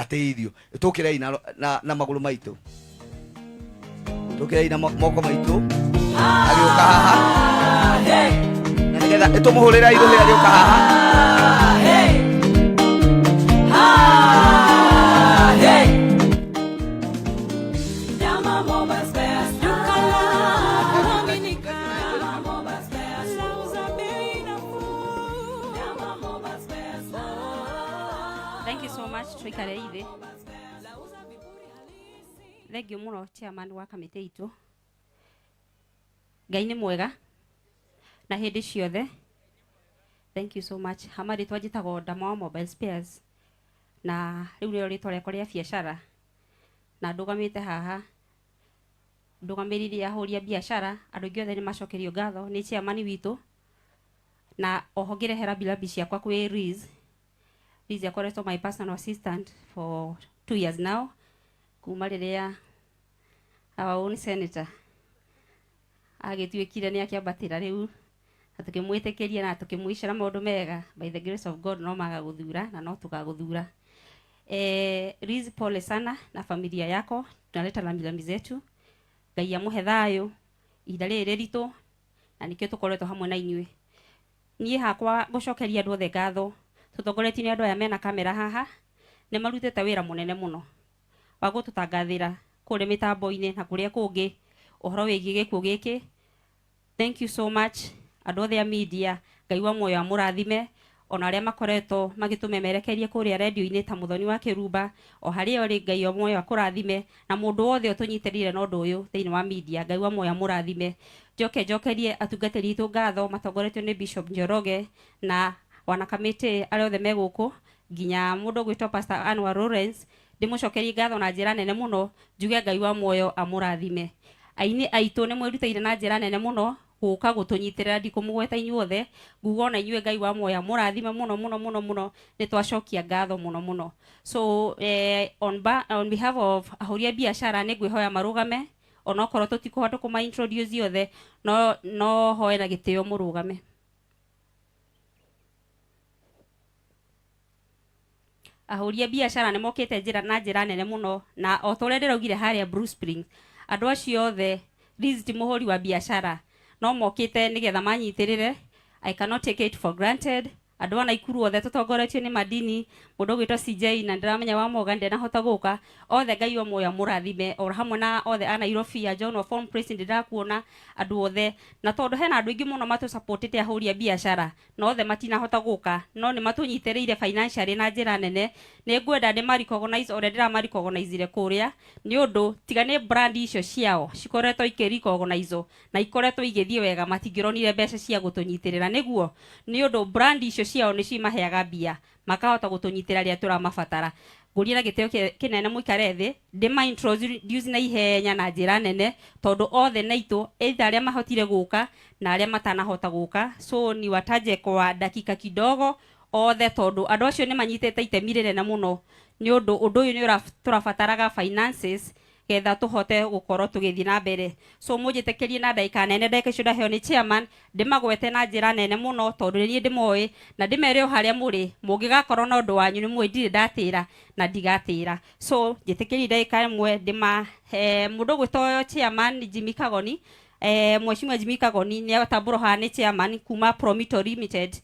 Atĩithio. Tũkĩrei na magũrũ maitũ, tũkĩrei na moko maitũ agĩũka haha, na nĩgetha ĩtũmũhũrĩra irũhĩ agĩũka haha. Thank you so much. Tuikare ithe. Thank you muno, chairman wa kamĩtĩ itũ. Ngai nĩ mwega na hĩndĩ ciothe. Thank you so much. Hama rĩtwa njĩtagwo Ndama wa Mobile Spares, na rĩu nĩrĩo rĩtwa rĩakwa rĩa biacara, na ndũgamĩte haha ndũgamĩrĩire ahũri a biacara. Andũ aingĩ othe nĩ macokerio ngatho nĩ chairman witũ, na oho ngĩrehe rambirambi ciakwa kwĩ Liz. Liz akoretwo my personal assistant for 2 years now, kuma rĩrĩa our own senator agĩtuĩkire nĩ akĩambatĩra rĩu, na tũkĩmwĩtĩkĩria na tũkĩmwĩcĩra maũndũ mega. By the grace of God, no magagũthura na no tũgagũthura. Liz, pole sana na familia yako. Tunaleta rambirambi zetu. Ngai amũhe thayũ ihinda rĩrĩ rĩritũ, na nĩkĩo tũkoretwo hamwe na inyuĩ. Niĩ hakwa ngũcokeria andũ othe ngatho, tũtongoretio nĩ andũ aya mena kamera haha. Nĩ marutĩte wĩra mũnene mũno wa gũtũtangathĩra kũrĩa mĩtambo-inĩ na kũrĩa kũngĩ ũhoro wĩgiĩ gĩkuũ gĩkĩ. Thank you so much, andũ othe a media. Ngai wa muoyo amũrathime, ona arĩa makoretwo magĩtũmemerekeria kũrĩa redio-inĩ ta Mũthoni wa Kĩrumba o harĩa ũrĩ. Ngai wa muoyo akũrathime, na mũndũ wothe ũtũnyitĩrĩire na ũndũ ũyũ thĩinĩ wa media, Ngai wa muoyo amũrathime. Njoke njokerie atungatĩri aitũ ngatho matongoretio nĩ Bishop Njoroge na wanakamĩtĩ arĩa othe me gũkũ, nginya mũndũ ũgwĩtwo Pastor Anwar Lawrence. Ndĩmũcokerie ngatho na njĩra nene mũno, njuge Ngai wa muoyo amũrathime. Aini aitũ nĩ mwĩrutĩire na njĩra nene mũno gũka gũtũnyitĩrĩra. Ndikũmũgweta inyuothe, nguga ona inyuĩ Ngai wa muoyo amũrathime mũno mũno mũno mũno. Nĩ twacokia ngatho mũno mũno. So on behalf of ahũri a biacara, nĩ ngwĩhoya marũgame, onokorwo tũtikũhota kũma introduce othe, no hoe na gĩtĩo mũrũgame. Ahũri a biacara nĩ mokĩte njĩra na njĩra nene mũno, na o ta ũrĩa ndĩraugire harĩa Blue Springs, andũ acio othe, Liz ti mũhũri wa biacara, no mokĩte nĩgetha manyitĩrĩre. I cannot take it for granted. Andũ a Naikuru othe tũtongoretio nĩ Madini, mũndũ ũgwĩtwo CJ, na ndĩramenya wa Morgan ndanahota gũka, othe Ngai wa muoyo amũrathime, o hamwe na othe a Nairobi, a John wa Phone Place, ndĩrakuona andũ othe. Na tondũ hena andũ aingĩ mũno matũsupportĩte, ahũri a biacara, na othe matinahota gũka, no nĩ matũnyitĩrĩire financially na njĩra nene, nĩ ngwenda ndĩ ma recognize ũrĩa ndĩrama recognizire kũrĩa, nĩ ũndũ tiga nĩ brand icio ciao cikoretwo ikĩ recognize na ikoretwo igĩthiĩ wega, matingĩronire mbeca cia gũtũnyitĩrĩra. Nĩguo nĩ ũndũ brand icio ciao nĩcio imaheaga mbia makahota gũtũnyitĩra rĩrĩa tũramabatara. Ngũria na gĩtĩo kĩnene mũikare thĩ, ndĩma introduce na ihenya na njĩra nene, tondũ othe nĩ aitũ, either arĩa mahotire gũka na arĩa matanahota gũka. So ni wataje kwa dakika kidogo othe, tondũ andũ acio nĩ manyitĩte itemi rĩnene mũno, nĩ ũndũ ũndũ ũyũ nĩ tũrabataraga finances getha tũhote gũkorwo tũgĩthiĩ na mbere. So mũnjĩtĩkĩrie na ndagĩka nene, ndagĩka icio ndaheo nĩ chairman, ndĩmagwete na njĩra nene mũno, tondũ nĩ niĩ ndĩmoĩ, na ndĩmere o harĩa mũrĩ, mũngĩgakorwo na ũndũ wanyu, nĩ mũĩ ndirĩ ndatĩra na ndigatĩra. So njĩtĩkĩrie ndagĩka ĩmwe ndĩma mũndũ ũgwĩtwo chairman Jimmy Kagoni. Mheshimiwa Jimmy Kagoni nĩ atambũrwo haha, nĩ chairman kuma Promito Limited.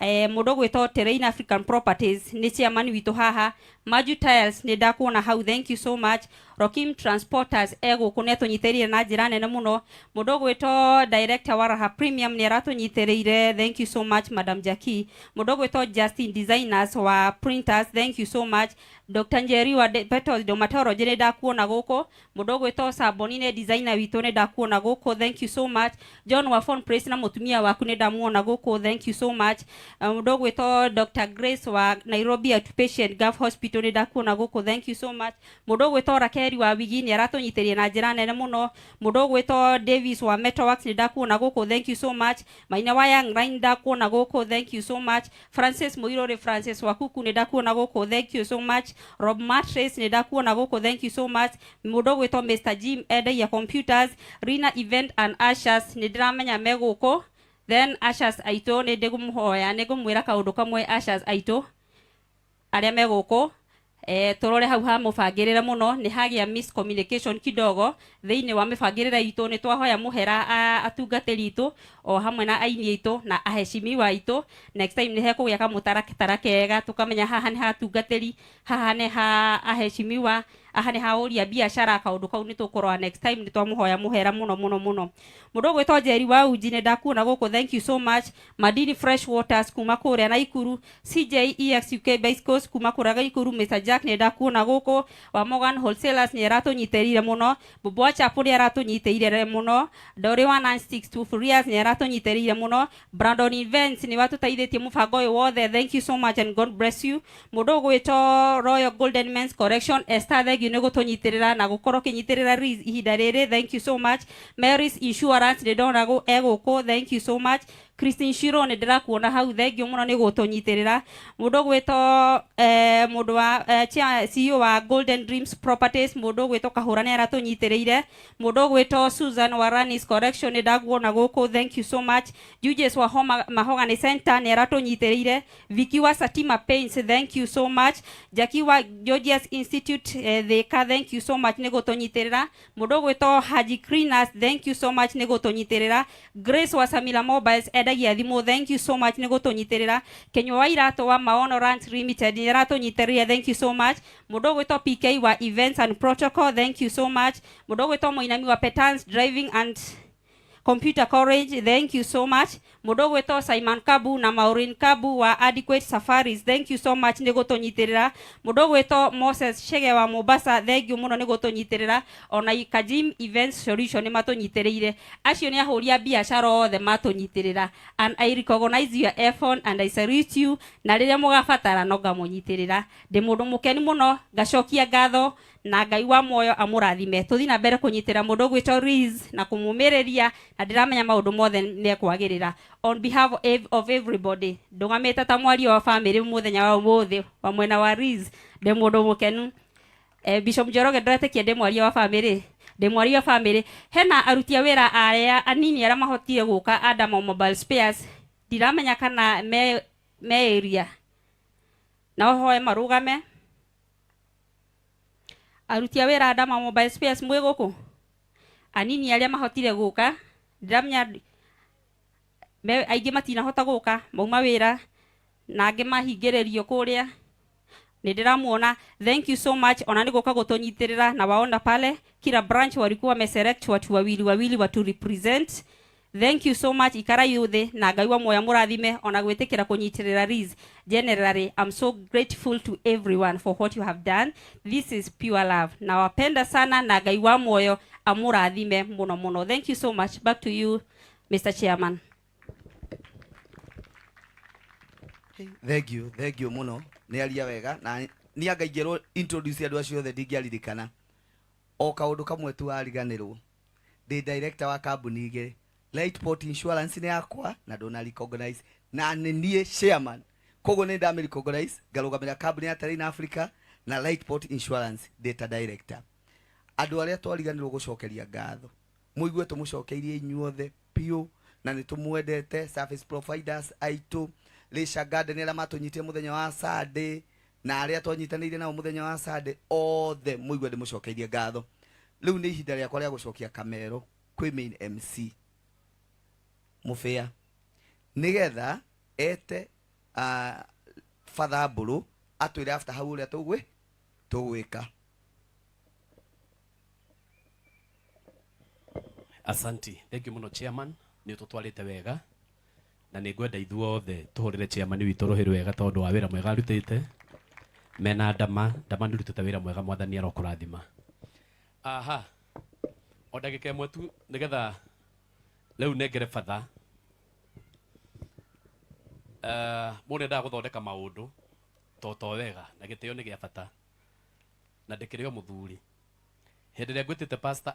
Mũndũ ũgwĩtwo Terrain African Properties nĩ chairman witũ haha. Maju Tiles, nĩ ndakuona hau, thank you so much. Rokim Transporters e gũkũ, nĩ atũnyitĩrĩire na njĩra nene mũno. Mũndũ ũgwĩtwo director wa Raha Premium nĩ aratũnyitĩrĩire, thank you so much, Madam Jackie. Mũndũ ũgwĩtwo Justin Designers wa Printers, thank you so much. Dr Njeri wa Petals Dermatology, nĩ ndakuona gũkũ. Mũndũ ũgwĩtwo Saboni nĩ designer witũ, nĩ ndakuona gũkũ, thank you so much. John wa Phone Place na mũtumia waku, nĩ ndamuona gũkũ, thank you so much. Mũndũ ũgwĩtwo Dr Grace wa Nairobi Outpatient Gulf Hospital, nĩ ndakuona gũkũ, thank you so much. Mũndũ ũgwĩtwo Rakeri wa Wigi nĩ aratũnyitĩrĩire na njĩra nene mũno. Mũndũ ũgwĩtwo Davis wa Metalworks, nĩ ndakuona gũkũ, thank you so much. Maina wa Young Line, ndakuona gũkũ, thank you so much. Francis Mũirũrĩ, Francis wa Kuku, nĩ ndakuona gũkũ, thank you so much. Rob Mattress, nĩ ndakuona gũkũ, thank you so much. Mũndũ ũgwĩtwo Mr Jim endagia computers. Rina Event and Ushers, nĩ ndĩramenya me gũkũ. Then ushers aitũ, nĩ ndĩkũmũhoya, nĩ ngũmwĩra kaũndũ kamwe. Ushers aitũ arĩa me gũkũ, Tũrore hau ha mũbangĩrĩre mũno, nĩ hagĩa miscommunication kidogo thĩinĩ wa mĩbangĩrĩre itũ. Nĩ twahoya mũhera atungatĩri itũ o hamwe na aini aitũ na aheshimiwa aitũ. Next time nĩ hekũgĩa kamũtaratara kega, tũkamenya haha nĩ ha atungatĩri, haha nĩ ha aheshimiwa, haha nĩ ha ũria biacara. Kaũndũ kau nĩ tũkũrora next time. Nĩ twamũhoya mũhera mũno mũno mũno. Mũndũ ũgwĩtwo Njeri wa Uji, nĩ ndakuona gũkũ, thank you so much. Madini Fresh Waters kuma kũrĩa Naikuru, CJ EXUK Bicycles kuma kũrĩa Naikuru, Mr Jack, nĩ ndakuona gũkũ, wa Morgan Wholesalers nĩ aratũnyitĩrĩire mũno, Bobo Chapo nĩ aratũnyitĩrĩire mũno, Ndori wa 962 Furious nĩ aratũnyitĩrĩire mũno, Brandon Events nĩ watũteithĩtie mũbango ũyũ wothe, thank you so much and God bless you. Mũndũ ũgwĩtwo Royal Golden Men's Collection, Esther, thank you nĩ gũtũnyitĩrĩra na gũkorwo ũkĩnyitĩrĩra Riz ihinda rĩrĩ, thank you so much. Mary's Insurance nĩ ndona e gũkũ, thank you so much. Christine Shiro, nĩ ndĩrakuona hau, thank you mũno nĩ gũtũnyitĩrĩra. Mũndũ ũgwĩtwo mũndũ wa CEO wa Golden Dreams Properties, mũndũ ũgwĩtwo Kahũra, nĩ aratũnyitĩrĩire. Mũndũ ũgwĩtwo Susan wa Ranis Correction, nĩ ndakuona gũkũ, thank you so much. Juges wa Homa, Mahogany Center nĩ aratũnyitĩrĩire. Vicky wa Satima Paints, thank you so much. Jackie wa Georgia's Institute Thika, thank you so much nĩ gũtũnyitĩrĩra. Mũndũ ũgwĩtwo Haji Cleaners, thank you so much nĩ gũtũnyitĩrĩra. Grace wa Samila Mobiles, endagia thimũ, thank you so much nĩ gũtũnyitĩrĩra. Kenywa wa Iratũ wa Maono Ranch Limited nĩ aratũnyitĩrĩra, thank you so much. Mũndũ ũgwĩtwo PK wa Events and Protocol, thank you so much. Mũndũ ũgwĩtwo Mũinami wa Petans Driving and Computer College, thank you so much. Mũndũ ũgwĩtwo Simon Kabu na Maureen Kabu wa Adequate Safaris, thank you so much nĩ gũtũnyitĩrĩra. Mũndũ ũgwĩtwo Moses Chege wa Mombasa, thank you mũno nĩ gũtũnyitĩrĩra. Ona Kajim Events Solution nĩ matũnyitĩrĩire. Acio nĩ ahũri a biacara othe matũnyitĩrĩra, and I recognize your effort and I salute you, na rĩrĩa mũgabatara no ngamũnyitĩrĩra. Ndĩ mũndũ mũkeni mũno, ngacokia ngatho na Ngai wa muoyo amũrathime. Tũthiĩ na mbere kũnyitĩra mũndũ ũgwĩtwo Riz na kũmũmĩrĩria, na ndĩramenya maũndũ mothe nĩekwagĩrĩra. On behalf of everybody, ndũgamĩte ta mwaria wa family mũthenya wa ũmũthĩ wa mwena wa Riz, ndĩ mũndũ mũkenu. Bishop Njoroge, ndĩretĩkia ndĩ mwaria wa family, ndĩ mwaria wa family. Hena aruti a wĩra arĩa anini arĩa mahotire gũka, Adamo Mobile Spares, ndiramenya kana me area, no hoe marũgame. Aruti a wĩra Adama Mobile Spares, mwĩ gũkũ? Anini arĩa mahotire gũka, ndiramenya aingĩ matinahota gũka, mauma wĩra na angĩ mahingĩrĩrio kũrĩa. Nĩ ndĩramuona, thank you so much ona nĩ gũka gũtũnyitĩrĩra. Na waona pale kila branch walikuwa wameselect watu wawili wawili watu represent, thank you so much. Ikarai uthi na Ngai wa muoya mũrathime ona gwĩtĩkĩra kũnyitĩrĩra Riz. Generally, I'm so grateful to everyone for what you have done. This is pure love. Nawapenda sana na Ngai wa muoyo amũrathime mũno mũno. Thank you so much. Back to you, Mr Chairman. Thank you, thank you muno. Nĩ aria wega na nĩ anga ingĩrwo introduce andũ acio othe ndingĩaririkana o kaũndũ kamwe tu ariganĩrwo. Ndĩ director wa kambuni igĩrĩ. Lightport Insurance nĩ yakwa na ndũna recognize, na nĩ niĩ chairman, koguo nĩ ndamĩ recognize ngarũgamĩrĩra kambuni ya Terrain Africa na Lightport Insurance ndĩ ta director. Andũ arĩa twariganĩrwo gũcokeria ngatho, mũigue tũmũcokeirie inyuothe biũ na nĩ tũmwendete. Service providers aitũ, Leisure Garden, arĩa matũnyitire mũthenya wa Sunday na arĩa twanyitanĩire nao mũthenya wa Sunday, othe mũigue ndĩmũcokeirie ngatho. Rĩu nĩ ihinda rĩakwa rĩa gũcokia kamero kwĩ main MC Mũbĩa nĩgetha ete Father Mbũrũ atwĩre after hau ũrĩa tũgwĩka. Asanti, thank you muno, chairman, nĩ ũtũtwarĩte wega na nĩ ngwenda ithuothe tũhũrĩre chairman witũ rũhĩ rwega tondũ wa wĩra mwega arutĩte mena Ndama. Ndama, nĩ ũrutĩte wĩra mwega, Mwathani arokũrathima. Aha, o ndagĩka ĩmwe tu nĩgetha rĩu nengere batha. Mũndũ endaga gũthondeka maũndũ to wega na gĩtĩo nĩ gĩa bata na ndĩkĩrĩ o mũthuri. Hĩndĩ ĩrĩa ngwĩtĩte pastor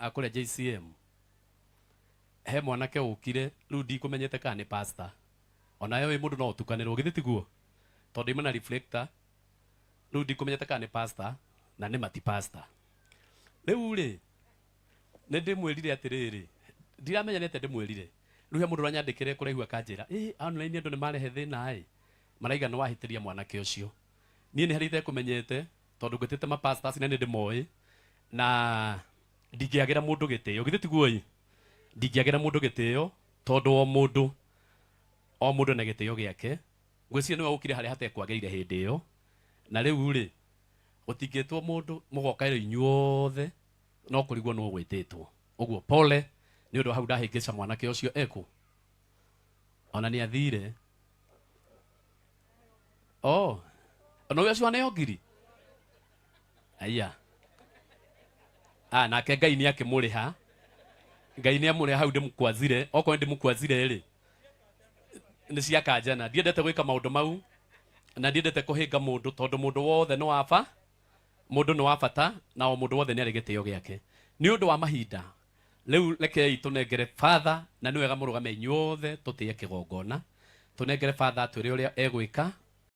akũrĩa JCM, he mwanake ũkire rĩu ndikũmenyete kana nĩ pastor. Onawe wĩ mũndũ no ũtukanĩrwo, githĩ tiguo? Tondũ imwe na reflector, rĩu ndikũmenyete kana nĩ pastor na nĩ mati pastor. Rĩu rĩ, nĩ ndĩmwĩrire atĩrĩrĩ, ndiramenya nĩ atĩa ndĩmwĩrire. Rĩu he mũndũ ũranyandĩkĩre kũraihu akanjĩra, ĩ online andũ nĩ marehe thĩna, ĩ maraiga nĩ wahĩtĩria mwanake ũcio. Niĩ nĩ harĩ itekũmenyete tondũ ngwĩtĩte mapastors na nĩ ndĩmoĩ na ndingĩagĩra mũndũ gĩtĩo. Githĩ tiguo ĩ? Ndingĩagĩra mũndũ gĩtĩo tondũ o mũndũ o mũndũ na gĩtĩo gĩake. Ngwĩciria nĩwe ũkire harĩa hatekwagĩrĩire hĩndĩ ĩyo. Na rĩu rĩ, gũtingĩtwo mũndũ mũgoka inyuothe no kũrigwo nũ ũgwĩtĩtwo. Ũguo pole nĩ ũndũ wa hau ndahĩngĩca mwanake ũcio ekũ. Ona nĩ athire. Oh. Ona ũyũ ũcio aneo ngiri. Aya. Ah, nake Ngai nĩ akĩmũrĩha. Ngai nĩ amũrĩha hau ndĩmũkwazire. Okorwo ndĩmũkwazire rĩ, nĩ cia kanjana. Ndiendete gwĩka maũndũ mau na ndiendete kũhĩnga mũndũ tondũ mũndũ wothe nĩ wa ba mũndũ nĩ wa bata na o mũndũ wothe nĩ arĩ gĩtĩo gĩake. Nĩ ũndũ wa mahinda rĩu rekei tũnengere father, na nĩ wega mũrũgame inyuothe tũtĩe kĩgongona. Tũnengere father atwĩre ũrĩa egwĩka.